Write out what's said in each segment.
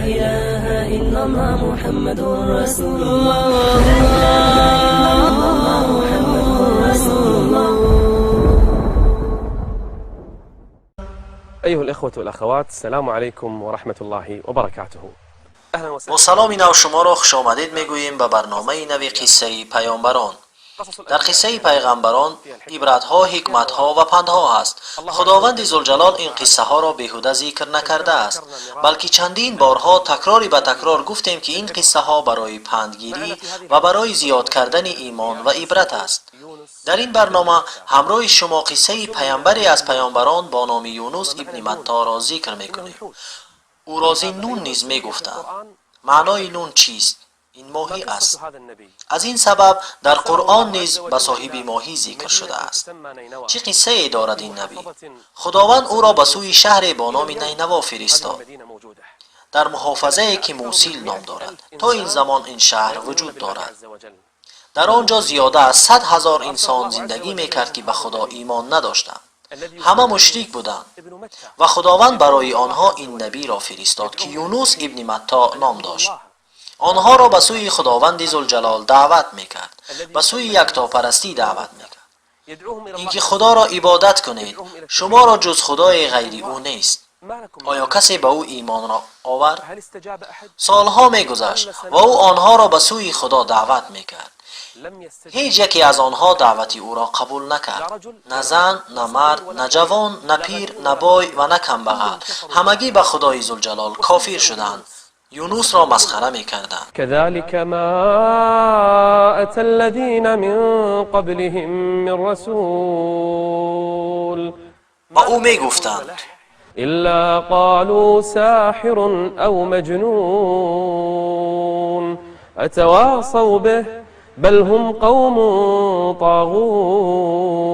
إله إلا الله محمد رسول الله. لا إله إلا الله محمد رسول الله. أيها الإخوة والأخوات، السلام عليكم ورحمة الله وبركاته. أهلا وسهلا. Бо саломи нав шуморо хушомадед мегӯем ба барномаи нави қиссаи паёмбарон. Дар қиссаи пайғамбарон ибратҳо, ҳикматҳо ва пандҳо ҳаст. Худованди Зулҷалол ин қиссаҳоро беҳуда зикр накардааст, балки чандин борҳо такрори ба такрор гуфтем, ки ин қиссаҳо барои пандгирӣ ва барои зиёд кардани имон ва ибрат аст. Дар ин барнома ҳамроҳи шумо қиссаи паямбаре аз паёмбарон бо номи Юнус ибни Матторо зикр мекунем. Ӯро Зиннун низ мегуфтанд. Маънои нун чист? Ин моҳӣ аст. Аз ин сабаб дар Қуръон низ ба соҳиби моҳӣ зикр шудааст. Чӣ қиссае дорад ин набӣ? Худованд ӯро ба сӯи шаҳре бо номи Найнаво фиристод, дар муҳофазае ки Мусил ном дорад. То ин замон ин шаҳр вуҷуд дорад. Дар он ҷо зиёда аз 100 000 инсон зиндагӣ мекард, ки ба Худо имон надоштанд, ҳама мушрик буданд. Ва Худованд барои онҳо ин набиро фиристод, ки Юнус ибни Матто ном дошт. Онҳоро ба сӯи Худованди Зулҷалол даъват мекард, ба сӯи яктопарастӣ даъват мекард, ин ки Худоро ибодат кунед, шуморо ҷуз худое ғайри ӯ нест. Оё касе ба ӯ имонро овард? Солҳо мегузашт ва ӯ онҳоро ба сӯи Худо даъват мекард. Ҳеҷ яке аз онҳо даъвати ӯро қабул накард: на зан, на мард, на ҷавон, на пир, на бой ва на камбағал. Ҳамагӣ ба Худои Зулҷалол кофир шуданд, Юнусро масхара мекарданд. كذلك ما أتى الذين من قبلهم من رسول Ба ӯ мегуфтанд: إلا قالوا ساحر أو مجنون أتواصوا به بل هم قوم طاغون.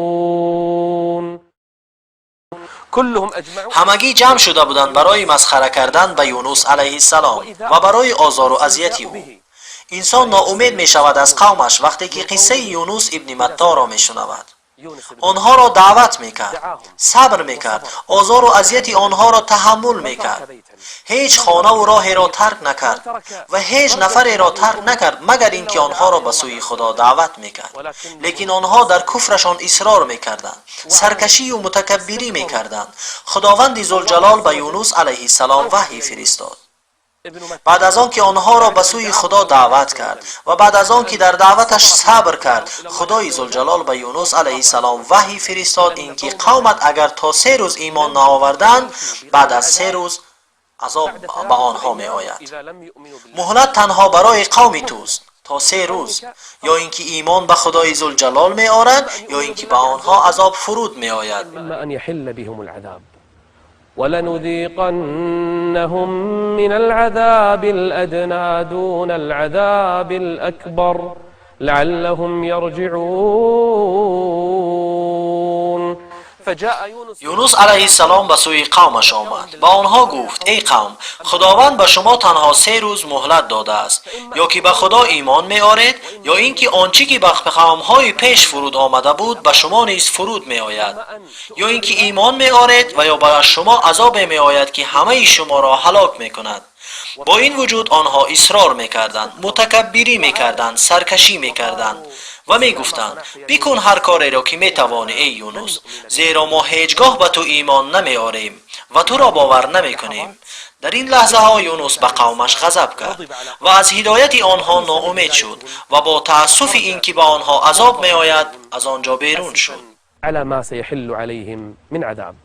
كلهم أجمعوا. Ҳамагӣ ҷамъ шуда буданд барои масхара кардан ба Юнус алайҳиссалом ва барои озору азияти ӯ. Инсон ноумед мешавад аз қавмаш, вақте ки қиссаи Юнус ибни Матторо мешунавад. Онҳоро даъват мекард, сабр мекард, озору азияти онҳоро таҳаммул мекард, ҳеҷ хонаву роҳеро тарк накард ва ҳеҷ нафареро тарк накард, магар ин ки онҳоро ба сӯи Худо даъват мекард. Лекин онҳо дар куфрашон исрор мекарданд, саркашию мутакаббирӣ мекарданд. Худованди Зулҷалол ба Юнус алайҳиссалом ваҳй фиристод. Баъд аз он ки онҳоро ба сӯи Худо даъват кард ва баъд аз он ки дар даъваташ сабр кард, Худои Зулҷалол ба Юнус алайҳиссалом ваҳй фиристод, ин ки қавмат агар то 3 рӯз имон наоварданд, баъд аз 3 рӯз азоб ба онҳо меояд. Муҳлат танҳо барои қавми туст то 3 рӯз: ё ин ки имон ба Худои Зулҷалол меоранд, ё ин ки ба онҳо азоб фуруд меояд. إما أن يحل بهم العذاب ولنذيقنهم من العذاب الأدنى دون العذاب الأكبر لعلهم يرجعون. فجاء يونس. Юнус алайҳиссалом ба сӯи қавмаш омад, ба онҳо гуфт: «Эй қавм, Худованд ба шумо танҳо 3 рӯз муҳлат додааст: ё ки ба Худо имон меоред, ё ин ки он чӣ ки ба қавмҳои пеш фуруд омада буд, ба шумо низ фуруд меояд, ё ин ки имон меоред ва ё ба шумо азобе меояд, ки ҳамаи шуморо ҳалок мекунад». Бо ин вуҷуд онҳо исрор мекарданд, мутакаббирӣ мекарданд, саркашӣ мекарданд ва мегуфтанд: «Бикун ҳар кореро, ки метавонӣ, эй Юнус, зеро мо ҳеҷ гоҳ ба ту имон намеорем ва туро бовар намекунем». Дар ин лаҳзаҳо Юнус ба қавмаш ғазаб кард ва аз ҳидояти онҳо ноумед шуд ва бо таассуфи ин ки ба онҳо азоб меояд, аз он ҷо берун шуд. على ما سيحل عليهم من عذاب.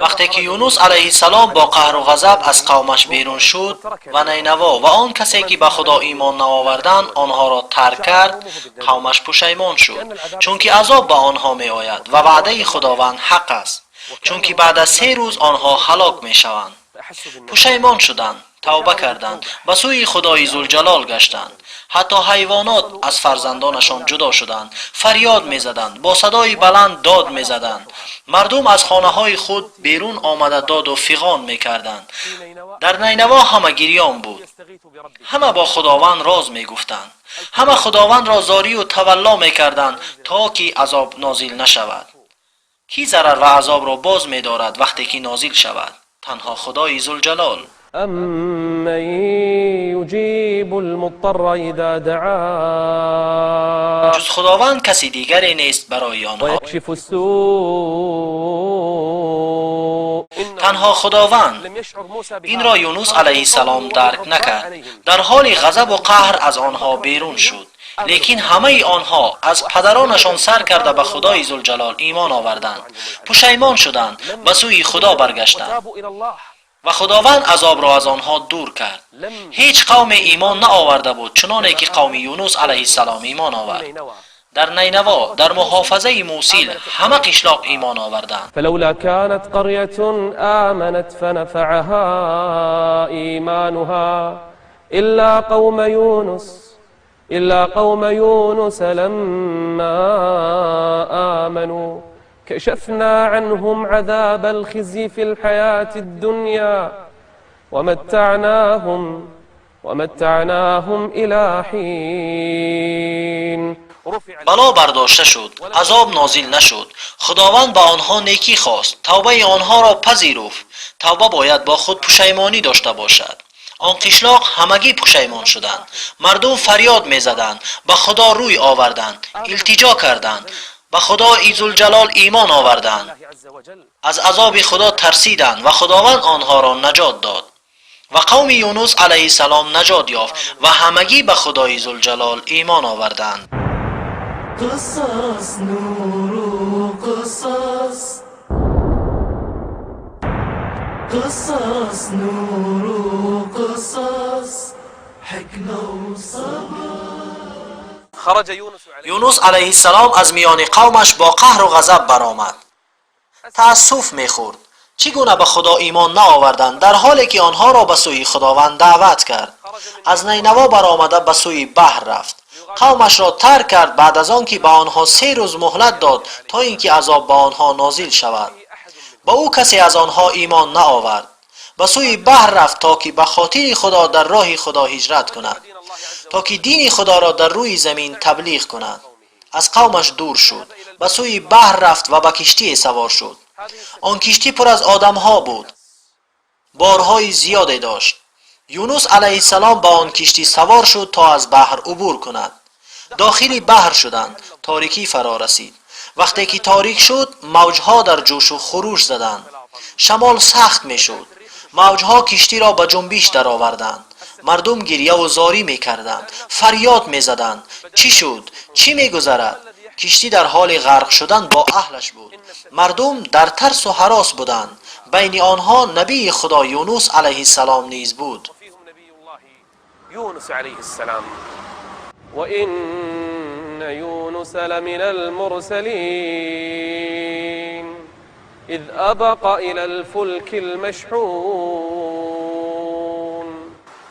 Вақте ки Юнус алайҳиссалом бо қаҳру ғазаб аз қавмаш берун шуд ва Найнаво ва он касе ки ба Худо имон наоварданд, онҳоро тарк кард, қавмаш пушаймон шуд, чунки азоб ба онҳо меояд ва ваъдаи Худованд ҳақ аст, чунки баъд аз 3 рӯз онҳо ҳалок мешаванд. Пушаймон шуданд, тавба карданд, ба сӯи Худои Зулҷалол гаштанд. Ҳатто ҳайвонот аз фарзандонашон ҷудо шуданд, фарёд мезаданд, бо садои баланд дод мезаданд. Мардум аз хонаҳои худ берун омада, доду фиғон мекарданд. Дар Найнаво ҳама гирён буд, ҳама бо Худованд роз мегуфтанд. Ҳама Худовандро зорию тавалло мекарданд, то ки азоб нозил нашавад. Кӣ зарар ва азобро боз медорад вақте ки нозил шавад? Танҳо Худои Зулҷалол. أمن يجيب المضطر إذا دعاه Ҷуз Худованд каси дигаре нест барои онҳо. ويكشف السوء. Танҳо Худованд. لم يشعر موسى بهذا. Инро Юнус алайҳиссалом дарк накард. Дар ҳоли ғазабу қаҳр аз онҳо берун шуд, лекин ҳамаи онҳо аз падаронашон сар карда ба Худои Зулҷалол имон оварданд, пушаймон шуданд, ба сӯи Худо баргаштанд وتابوا إلى الله. Ва Худованд азобро аз онҳо дур кард. Ҳеҷ қавме имон наоварда буд, чуноне ки қавми Юнус алайҳиссалом имон овард. نينوى. Дар Найнаво, дар муҳофазаи Мусил ҳама қишлоқ имон оварданд. فلولا كانت قرية آمنت فنفعها إيمانها إلا قوم يونس لما آمنوا كشفنا عنهم عذاب الخزي في الحياة الدنيا ومتعناهم إلى حين. رفع Бало бардошта шуд, азоб нозил нашуд. Худованд ба онҳо некӣ хост, тавбаи онҳоро пазируфт. Тавба бояд бо худ пушаймонӣ дошта бошад. Он қишлоқ ҳамагӣ пушаймон шуданд. Мардум фарёд мезаданд, ба Худо рӯй оварданд, илтиҷо карданд, ба Худои Зулҷалол имон оварданд. الله عز وجل. Аз азоби Худо тарсиданд ва Худованд онҳоро наҷот дод ва қавми Юнус алайҳиссалом наҷот ёфт ва ҳамагӣ ба Худои Зулҷалол имон оварданд. قصص نور قصص، قصص نور قصص حكمة وصبر. خرج يونس عليه Юнус алайҳиссалом аз миёни қавмаш бо қаҳру ғазаб баромад, таассуф мехӯрд, чӣ гуна ба Худо имон наоварданд, дар ҳоле ки онҳоро ба сӯи Худованд даъват кард. Аз Найнаво баромада, ба сӯи баҳр рафт, қавмашро тарк кард, баъд аз он ки ба онҳо 3 рӯз муҳлат дод, то ин ки азоб ба онҳо нозил шавад. Ба ӯ касе аз онҳо имон наовард. Ба сӯи баҳр рафт, то ки ба хотири Худо дар роҳи Худо ҳиҷрат кунад, то ки дини Худоро дар рӯи замин таблиғ кунад. Аз қавмаш дур шуд, ба сӯи баҳр рафт ва ба киштие савор шуд. Он киштӣ пур аз одамҳо буд, борҳои зиёде дошт. Юнус алайҳиссалом ба он киштӣ савор шуд, то аз баҳр убур кунад. Дохили баҳр шуданд. Торикӣ фаро расид. Вақте ки торик шуд, мавҷҳо дар ҷӯшу хуруш заданд, шамол сахт мешуд, мавҷҳо киштиро ба ҷунбиш дароварданд. Мардум гирьяву зорӣ мекарданд, фарёд мезаданд: чӣ шуд, чӣ мегузарад? Киштӣ дар ҳоли ғарқ шудан бо аҳлаш буд. Мардум дар тарсу ҳарос буданд. Байни онҳо набии Худо Юнус алайҳиссалом низ буд. وفيهم نبي الله يونس عليه السلام. وإن يونس لمن المرسلين إذ أبق إلى الفلك المشحون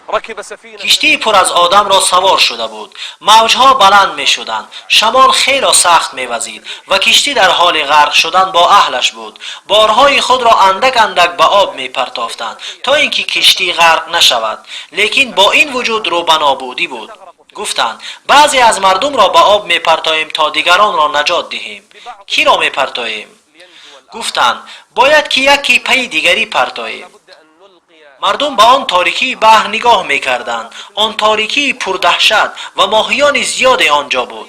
ركب سفينة Киштии пур аз одамро савор шуда буд. Мавҷҳо баланд мешуданд, шамол хело сахт мевазид ва киштӣ дар ҳоли ғарқ шудан бо аҳлаш буд. Борҳои худро андак андак ба об мепартофтанд, то ин ки киштӣ ғарқ нашавад, лекин бо ин вуҷуд рӯ ба нобудӣ буд. Гуфтанд: баъзе аз мардумро ба об мепартоем, то дигаронро наҷот диҳем. Киро мепартоем? Гуфтанд: бояд ки яке пайи дигарӣ партоем. بد أن نلقي Мардум ба он торикии баҳр нигоҳ мекарданд, он торикии пурдаҳшат, ва моҳиёни зиёде он ҷо буд.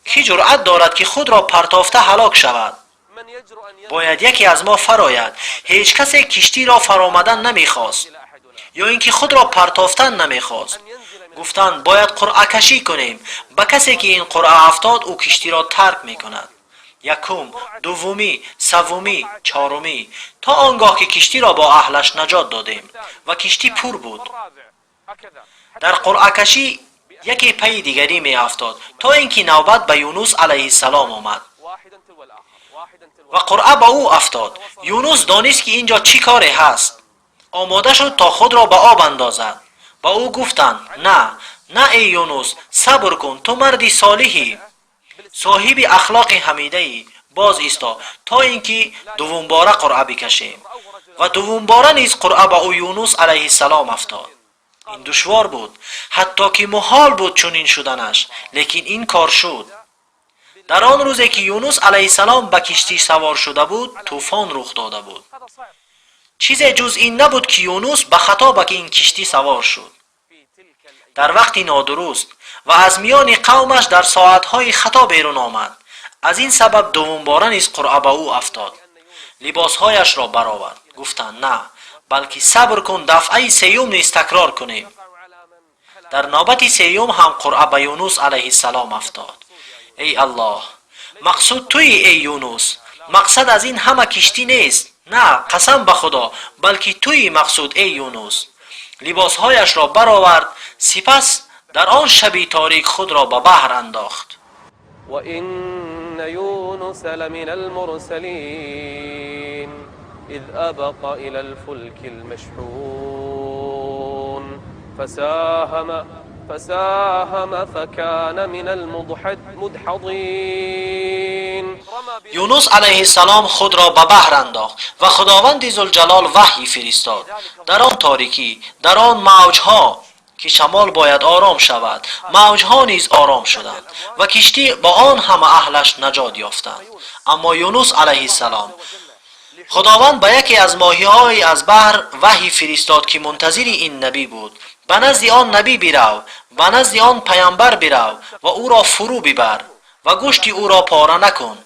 Кӣ ҷуръат дорад, ки худро партофта ҳалок шавад? من يجرؤ أن Бояд яке аз мо фарояд. Ҳеҷ касе киштиро фаромадан намехост ينزل أحدنا ё ин ки худро партофтан намехост. أن ينزل من Гуфтанд: бояд қуръакашӣ кунем. Ба касе ки ин қуръа афтод, ӯ киштиро тарк мекунад. Якум, дуввумӣ, севумӣ, чорумӣ, то он гоҳ ки киштиро бо аҳлаш наҷот додем. Ва киштӣ пур буд. الرابع هكذا. Дар қуръакашӣ яке пайи дигарӣ меафтод, то ин ки навбат ба Юнус алайҳиссалом омад واحدا تلو الآخر، واحدا تلو ва қуръа ба ӯ афтод. Юнус донист, ки ин ҷо чӣ коре ҳаст. Омода шуд, то худро ба об андозад. Ба ӯ гуфтанд: на, на, эй Юнус, сабр кун, ту марди солиҳӣ, соҳиби ахлоқи ҳамидаӣ, боз исто, то ин ки дуввумбора қуръа бикашем. Ва дуввумбора низ қуръа ба ӯ Юнус алайҳиссалом афтод. Ин душвор буд, ҳатто ки муҳол буд чунин шуданаш, лекин ин кор шуд. Дар он рӯзе ки Юнус алайҳиссалом ба киштӣ савор шуда буд, тӯфон рух дода буд. Чизе ҷуз ин набуд, ки Юнус ба хато ба ин киштӣ савор шуд дар вақти нодуруст ва аз миёни қавмаш дар соатҳои хато берун омад. Аз ин сабаб дуввумбора низ қуръа ба ӯ афтод. Либосҳояшро баровард. Гуфтанд: на, балки сабр кун, дафъаи сеюм низ такрор кунем. Дар навбати сеюм ҳам қуръа ба Юнус алайҳиссалом афтод. Эй Аллоҳ, мақсуд туӣ, эй Юнус. Мақсад аз ин ҳама киштӣ нест, на, қасам ба Худо, балки туӣ мақсуд, эй Юнус. Либосҳояшро баровард, сипас дар он шаби торик худро ба баҳр андохт. وإن يونس لمن المرسلين إذ أبق إلى الفلك المشحون فساهم فكان من المدحضين. Юнус алайҳиссалом худро ба баҳр андохт ва Худованди Зулҷалол ваҳй фиристод. Дар он торикӣ, дар он мавҷҳо, ки шамол бояд ором шавад, мавҷҳо низ ором шуданд ва киштӣ бо он ҳама аҳлаш наҷот ёфтанд. Аммо Юнус алайҳиссалом, Худованд ба яке аз моҳиҳои аз баҳр ваҳй фиристод, ки мунтазири ин набӣ буд: ба назди он набӣ бирав, ба назди он паямбар бирав ва ӯро фурӯ бибар ва гӯшти ӯро пора накун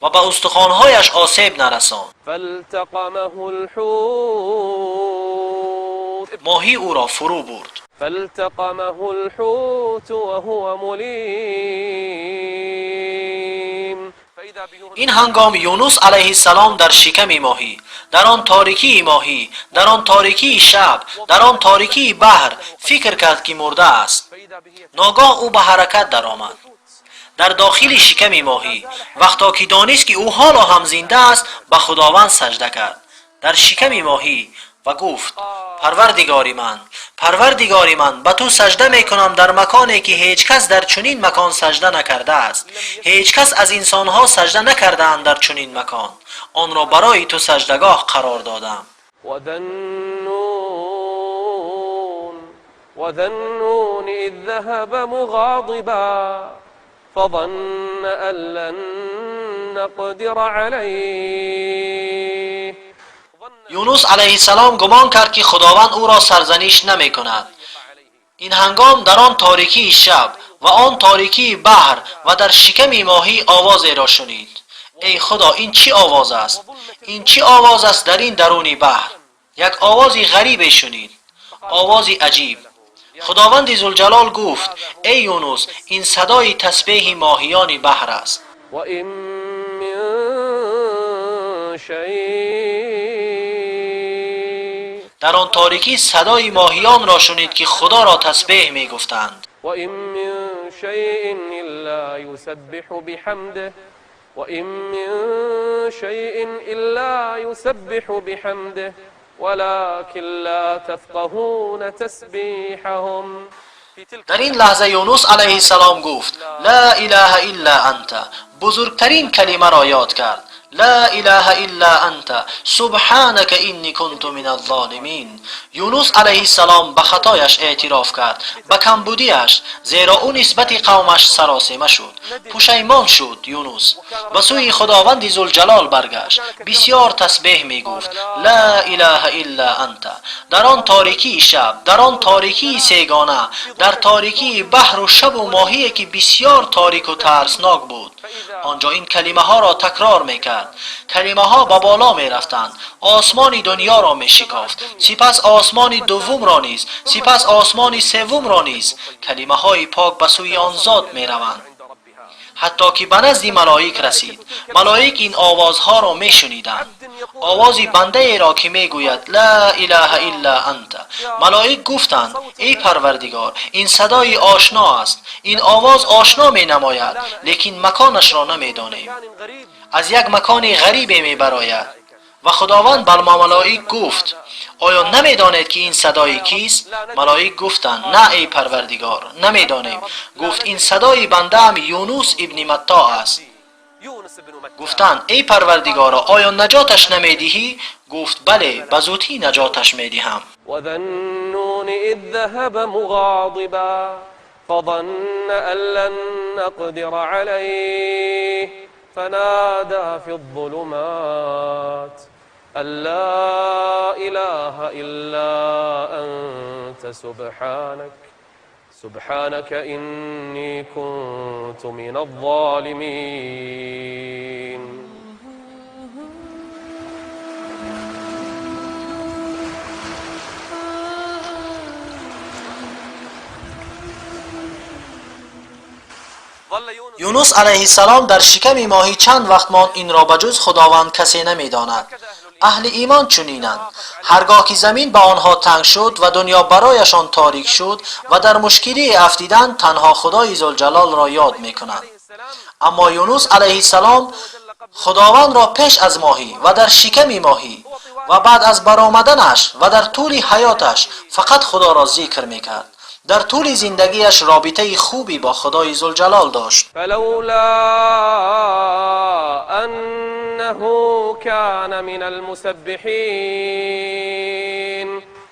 ва ба устухонҳояш осеб нарасон. فالتقمه الحوت. Моҳӣ ӯро фурӯ бурд. فالتقمه الحوت وهو مليم. فإذا بيونس Ин ҳангом Юнус алайҳиссалом дар шиками моҳӣ, дар он торикии моҳӣ, дар он торикии шаб, дар он торикии баҳр фикр кард, ки мурда аст. فإذا به Ногоҳ ӯ ба ҳаракат даромад дар дохили шиками моҳӣ. Вақто ки донист, ки ӯ ҳоло ҳам зинда аст, ба Худованд сажда кард дар шиками моҳӣ ва гуфт: Парвардигори ман, Парвардигори ман, ба ту сажда мекунам дар маконе, ки ҳеҷ кас дар чунин макон сажда накардааст. Ҳеҷ кас аз инсонҳо сажда накардаанд дар чунин макон. Онро барои ту саждагоҳ қарор додам. وذا النون إذ ذهب مغاضبا فظن أن لن نقدر عليه. Юнус алайҳиссалом гумон кард, ки Худованд ӯро сарзаниш намекунад. Ин ҳангом дар он торикии шаб ва он торикии баҳр ва дар шиками моҳӣ овозеро шунид. Эй Худо, ин чӣ овоз аст? Ин чӣ овоз аст дар ин даруни баҳр? Як овози ғарибе шунид, овози аҷиб. Худованди Зулҷалол гуфт: эй Юнус, ин садои тасбеҳи моҳиёни баҳр аст. وإن من شيء Дар он торикӣ садои моҳиёнро шунид, ки Худоро тасбеҳ мегуфтанд. وإن من شيء إلا يسبح بحمده وإن من شيء إلا يسبح بحمده ولكن لا تفقهون تسبيحهم. في تلك Дар ин лаҳза Юнус алайҳиссалом гуфт: لا إله إلا أنت. Бузургтарин калимаро ёд кард: لا إله إلا أنت سبحانك إني كنت من الظالمين. Юнус алайҳиссалом ба хатояш эътироф кард, ба камбудиаш, зеро ӯ нисбати қавмаш саросема шуд, пушаймон шуд. Юнус ба сӯи Худованди Зулҷалол баргашт, бисьёр тасбеҳ мегуфт: لا إله إلا أنت. Дар он торикии шаб, дар он торикии сегона, дар торикии баҳру шабу моҳие, ки бисьёр торику тарснок буд, он ҷо ин калимаҳоро такрор мекард. Калимаҳо ба боло мерафтанд, осмони дунёро мешикофт, сипас осмони дуввумро низ, сипас осмони севумро низ. Калимаҳои пок ба сӯи он зот мераванд, عند ربها. Ҳатто ки ба назди малоик расид. Малоик ин овозҳоро мешуниданд, овози бандаеро, ки мегӯяд: لا إله إلا أنت. Малоик гуфтанд: эй Парвардигор, ин садои ошно аст, ин овоз ошно менамояд, лекин маконашро намедонем. مكان غريب. Аз як макони ғарибе мебарояд. Ва Худованд ба малоик гуфт: оё намедонед, ки ин садои кист? Малоик гуфтанд: на, эй Парвардигор, намедонем. Гуфт: ин садои бандаам Юнус ибни Матто аст. يونس بن متى. Гуфтанд: эй Парвардигоро, оё наҷоташ намедиҳӣ? Гуфт: бале, ба зудӣ наҷоташ медиҳам. وذا النون إذ ذهب مغاضبا فظن أن لن نقدر عليه فنادى في الظلمات أن لا إله إلا أنت سبحانك سبحانك إني كنت من الظالمين. Юнус алайҳиссалом дар шиками моҳӣ чанд вақт монд, инро ба ҷуз Худованд касе намедонад. Аҳли имон чунинанд. Ҳаргоҳ ки замин ба онҳо танг шуд ва дунё барояшон торик шуд ва дар мушкилӣ афтиданд, танҳо Худои Зулҷалолро ёд мекунанд. Аммо Юнус алайҳиссалом Худовандро пеш аз моҳӣ ва дар шиками моҳӣ ва баъд аз баромаданаш ва дар тӯли ҳаёташ фақат Худоро зикр мекард. Дар тӯли зиндагиаш робитаи хубе бо Худои Зулҷалол дошт. فلولا أنه كان من المسبحين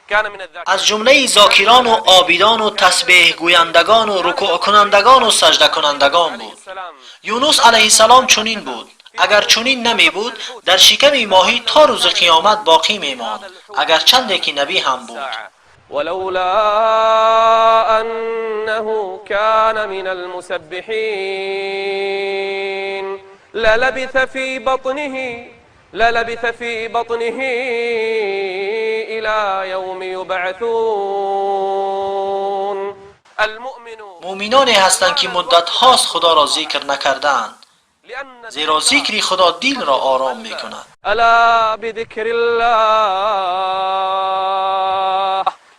كان من الذاكرين Аз ҷумлаи зокирону обидону тасбеҳгӯяндагону рукӯъкунандагону саҷдакунандагон буд. السلام Юнус алайҳиссалом чунин буд. Агар чунин намебуд, дар шиками моҳӣ то рӯзи қиёмат боқӣ мемонд, агарчанде ки набӣ ҳам буд. ساعة ولولا أنه كان من المسبحين للبث في بطنه إلى يوم يبعثون. المؤمن Муъминоне ҳастанд, ки муддатҳост Худоро зикр накардаанд, لأن зеро зикри Худо дилро ором мекунад. ألا بذكر الله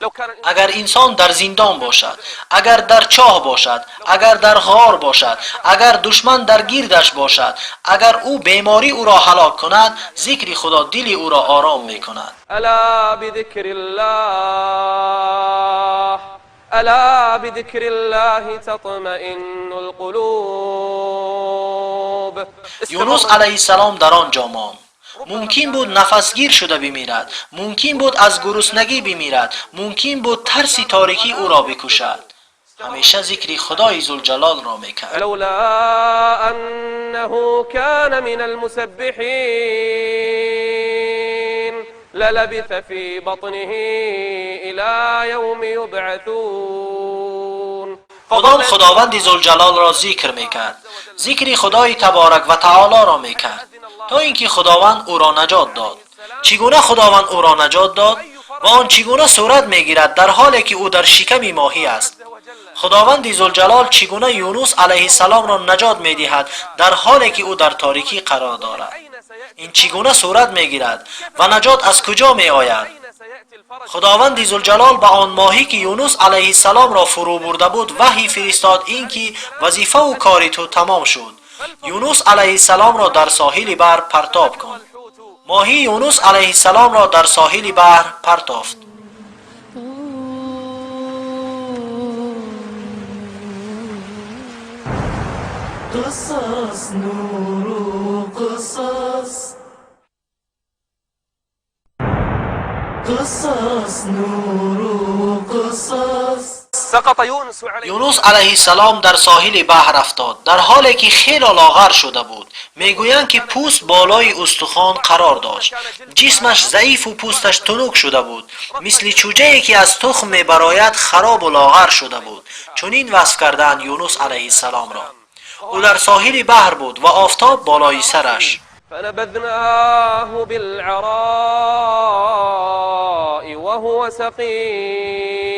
لو كان Агар инсон дар зиндон бошад, агар дар чоҳ бошад, агар дар ғор бошад, агар душман дар гирдаш бошад, агар ӯ беморӣ ӯро ҳалок кунад, зикри Худо дили ӯро ором мекунад. ألا بذكر الله ألا بذكر الله تطمئن القلوب. Юнус алайҳиссалом дар он ҷо монд. Мумкин буд нафасгир шуда бимирад, мумкин буд аз гуруснагӣ бимирад, мумкин буд тарси торикӣ ӯро бикушад. Ҳамеша зикри Худои Зулҷалолро мекард. لولا أنه كان من المسبحين للبث في بطنه إلى يوم يبعثون. Мудом Худованди Зулҷалолро зикр мекард, зикри Худои Таборак ва Таолоро мекард, то ин ки Худованд ӯро наҷот дод. Чӣ гуна Худованд ӯро наҷот дод ва он чӣ гуна сурат мегирад, дар ҳоле ки ӯ дар шиками моҳӣ аст? Худованди Зулҷалол чӣ гуна Юнус алайҳиссаломро наҷот медиҳад, дар ҳоле ки ӯ дар торикӣ қарор дорад? Ин чӣ гуна сурат мегирад ва наҷот аз куҷо меояд? Худованди Зулҷалол ба он моҳӣ, ки Юнус алайҳиссаломро фурӯ бурда буд, ваҳй фиристод, ин ки вазифаву кори ту тамом шуд, Юнус алайҳиссаломро дар соҳили баҳр партоб кун. Моҳӣ Юнус алайҳиссаломро дар соҳили баҳр партофт. قصص نور قصص قصص نور قصص سقط يونس عليه Юнус алайҳиссалом дар соҳили баҳр афтод, дар ҳоле ки хело лоғар шуда буд. Мегӯянд, ки пӯст болои устухон қарор дошт, ҷисмаш заифу пӯсташ тунук шуда буд, мисли чӯҷае, ки аз тухм мебарояд, харобу лоғар шуда буд. Чунин васф кардаанд Юнус алайҳиссаломро. Ӯ дар соҳили баҳр буд ва офтоб болои сараш. فنبذناه بالعراء وهو سقيم.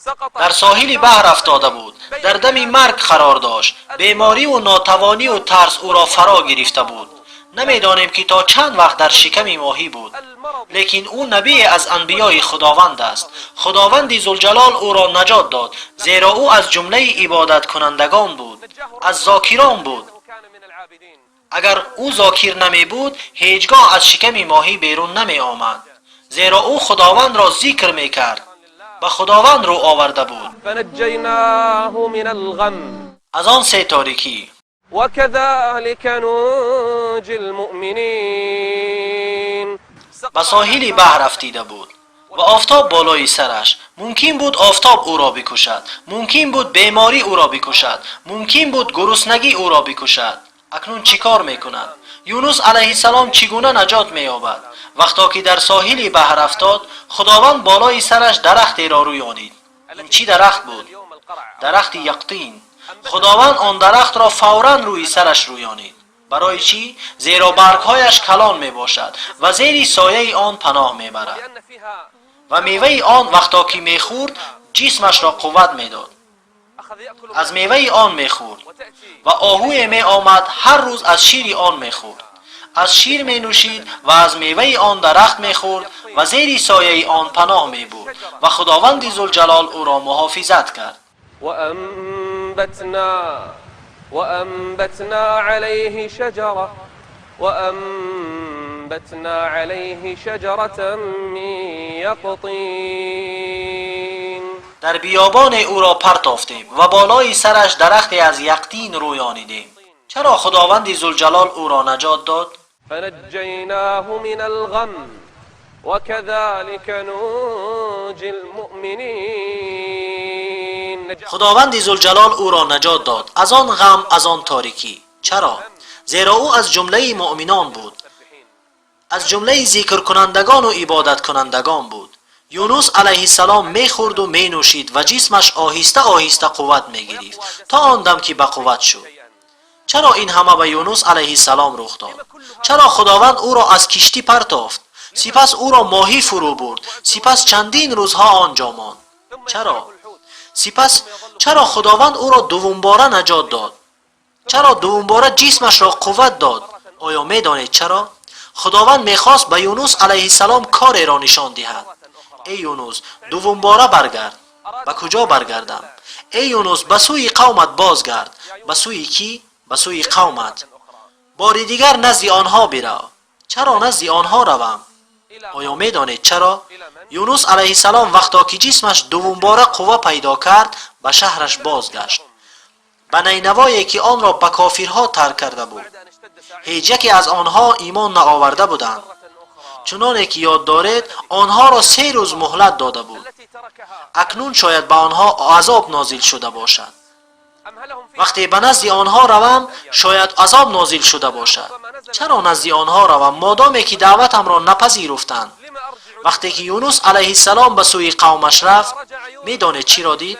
سقط Дар соҳили баҳр афтода буд, дар дами марг қарор дошт, бемориву нотавонию тарс ӯро фаро гирифта буд. Намедонем, ки то чанд вақт дар шиками моҳӣ буд, лекин ӯ набие аз анбиёи Худованд аст. Худованди Зулҷалол ӯро наҷот дод, зеро ӯ аз ҷумлаи ибодаткунандагон буд, аз зокирон буд. كان من العابدين. Агар ӯ зокир намебуд, ҳеҷ гоҳ аз шиками моҳӣ берун намеомад, зеро ӯ Худовандро зикр мекард, ба Худованд рӯ оварда буд. فنجيناه من الغم Аз он се торикӣ. وكذلك ننجي المؤمنين. Ба соҳили баҳр афтида буд. Ва офтоб болои сараш. Мумкин буд офтоб ӯро бикушад, мумкин буд беморӣ ӯро бикушад, мумкин буд гуруснагӣ ӯро бикушад. Акнун чӣ кор мекунад? Юнус алайҳиссалом чӣ гуна наҷот меёбад? Вақто ки дар соҳили баҳр афтод, Худованд болои сараш дарахтеро рӯёнид. Ин чӣ дарахт буд? Дарахти яқтин. Худованд он дарахтро фавран рӯи сараш рӯёнид. Барои чӣ? Зеро баргҳояш калон мебошад ва зери сояи он паноҳ мебарад. Ва меваи он вақто ки мехӯрд, ҷисмашро қувват медод. Аз меваи он мехӯрд ва оҳуе меомад, ҳар рӯз аз шири он мехӯрд. Аз шир менӯшид ва аз меваи он дарахт мехӯрд ва зери сояи он паноҳ мебурд ва Худованди Зулҷалол ӯро муҳофизат кард. وأنبتنا عليه شجرة وأنبتنا عليه شجرة من يقطين. Дар биёбоне ӯро партофтем ва болои сараш дарахте аз яқтин рӯёнидем. Чаро Худованди Зулҷалол ӯро наҷот дод? فنجيناه من الغم وكذلك ننجي المؤمنين. Худованди Зулҷалол ӯро наҷот дод аз он ғам, аз он торикӣ. Чаро? Зеро ӯ аз ҷумлаи муъминон буд, аз ҷумлаи зикркунандагону ибодаткунандагон буд. Юнус алайҳиссалом мехӯрду менӯшид ва ҷисмаш оҳиста оҳиста қувват мегирифт то он дам ки ба қувват шуд. Чаро ин ҳама ба Юнус алайҳиссалом рух дод? Чаро Худованд ӯро аз киштӣ партофт, сипас ӯро моҳӣ фурӯ бурд, сипас чандин рӯзҳо он ҷо монд? Чаро? Сипас чаро Худованд ӯро дуввумбора наҷот дод? Чаро дуввумбора ҷисмашро қувват дод? Оё медонед чаро? Худованд мехост ба Юнус алайҳиссалом кореро нишон диҳад. Эй Юнус, дуввумбора баргард. Ба куҷо баргардам? Эй Юнус, ба сӯи қавмат бозгард. Ба сӯи кӣ? Ба сӯи қавмат. Бори дигар назди онҳо бирав. Чаро назди онҳо равам? Оё медонед чаро? Юнус алайҳиссалом вақто ки ҷисмаш дуввумбора қувва пайдо кард, ба шаҳраш бозгашт, ба Найнавое ки онро ба кофирҳо тарк карда буд. Ҳеҷ яке аз онҳо имон наоварда буданд. Чуноне ки ёд доред, онҳоро 3 рӯз муҳлат дода буд. Акнун шояд ба онҳо азоб нозил шуда бошад. Вақте ба назди онҳо равам, шояд азоб нозил шуда бошад. Чаро назди онҳо равам, модоме ки даъватамро напазируфтанд? Вақте ки Юнус алайҳиссалом ба сӯи қавмаш рафт, медонед чиро дид?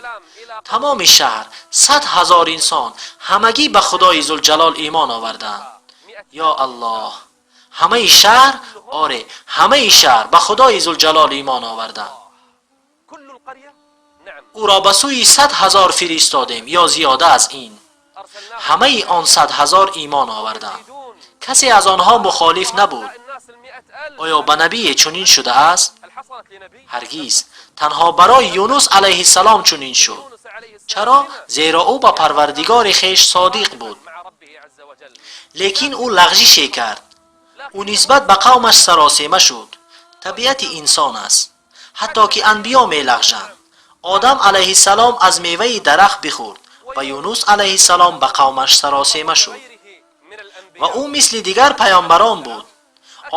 Тамоми шаҳр, 100 000 инсон, ҳамагӣ ба Худои Зулҷалол имон оварданд. Ё Аллоҳ! Ҳамаи шаҳр? Оре, ҳамаи шаҳр ба Худои Зулҷалол имон оварданд. Ӯро ба сӯи 100 000 фиристодем ё зиёда аз ин. Ҳамаи он 100 000 имон оварданд, касе аз онҳо мухолиф набуд. Оё ба набие чунин шудааст? Ҳаргиз. Танҳо барои Юнус алайҳиссалом чунин шуд. Чаро? Зеро ӯ ба Парвардигори хеш содиқ буд. Лекин ӯ лағжише кард. Ӯ нисбат ба қавмаш саросема шуд. Табиати инсон аст, ҳатто ки анбиё мелағжанд. Одам алайҳиссалом аз меваи дарахт бихӯрд ва Юнус алайҳиссалом ба қавмаш саросема шуд ва ӯ мисли дигар паёмбарон буд.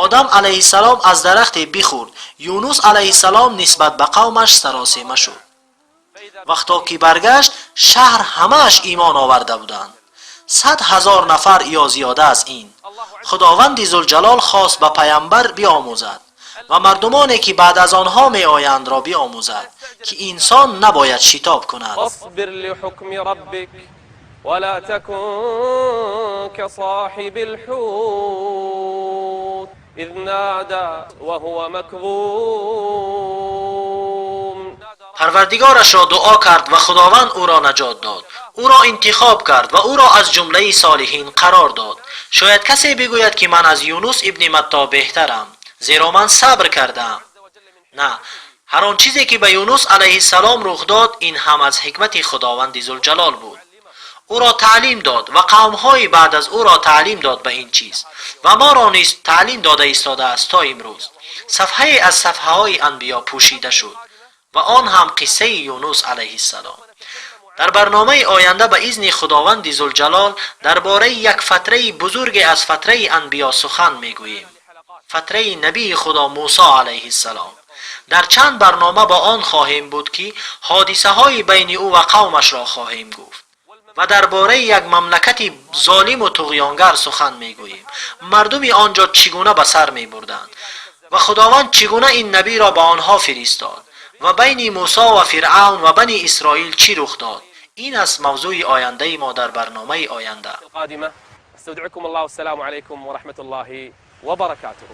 Одам алайҳиссалом аз дарахте бихӯрд, Юнус алайҳиссалом нисбат ба қавмаш саросема шуд. Вақто ки баргашт, шаҳр ҳамааш имон оварда буданд, 100 000 нафар ё зиёда аз ин. Худованди Зулҷалол хост ба паямбар биомӯзад ва мардумоне ки баъд аз онҳо меояндро биомӯзад, ки инсон набояд шитоб кунад. فاصبر لحكم ربك ولا تكن كصاحب الحوت إذ نادى وهو مكظوم. Парвардигорашро дуо кард ва Худованд ӯро наҷот дод, ӯро интихоб кард ва ӯро аз ҷумлаи солиҳин қарор дод. Шояд касе бигӯяд, ки ман аз Юнус ибни Матто беҳтарам, зеро ман сабр кардаам. На, ҳар он чизе ки ба Юнус алайҳиссалом рух дод, ин ҳам аз ҳикмати Худованди Зулҷалол буд. Ӯро таълим дод ва қавмҳои баъд аз ӯро таълим дод ба ин чиз ва моро низ таълим дода истодааст то имрӯз. Сафҳае аз сафҳаҳои анбиё пӯшида шуд ва он ҳам қиссаи Юнус алайҳиссалом. Дар барномаи оянда ба изни Худованди Зулҷалол дар бораи як фатраи бузурге аз фатраи анбиё сухан мегӯем, фатраи набии Худо Мусо алайҳиссалом. Дар чанд барнома бо он хоҳем буд, ки ҳодисаҳои байни ӯ ва қавмашро хоҳем гуфт ва дар бораи як мамлакати золиму туғёнгар сухан мегӯем, мардуми он ҷо чӣ гуна ба сар мебурданд ва Худованд чӣ гуна ин набиро ба онҳо фиристод ва байни Мусо ва Фиръавн ва Бани Исроил чӣ рух дод. Ин аст мавзӯи ояндаи мо дар барномаи оянда. القادمة استودعكم الله، والسلام عليكم ورحمة الله وبركاته.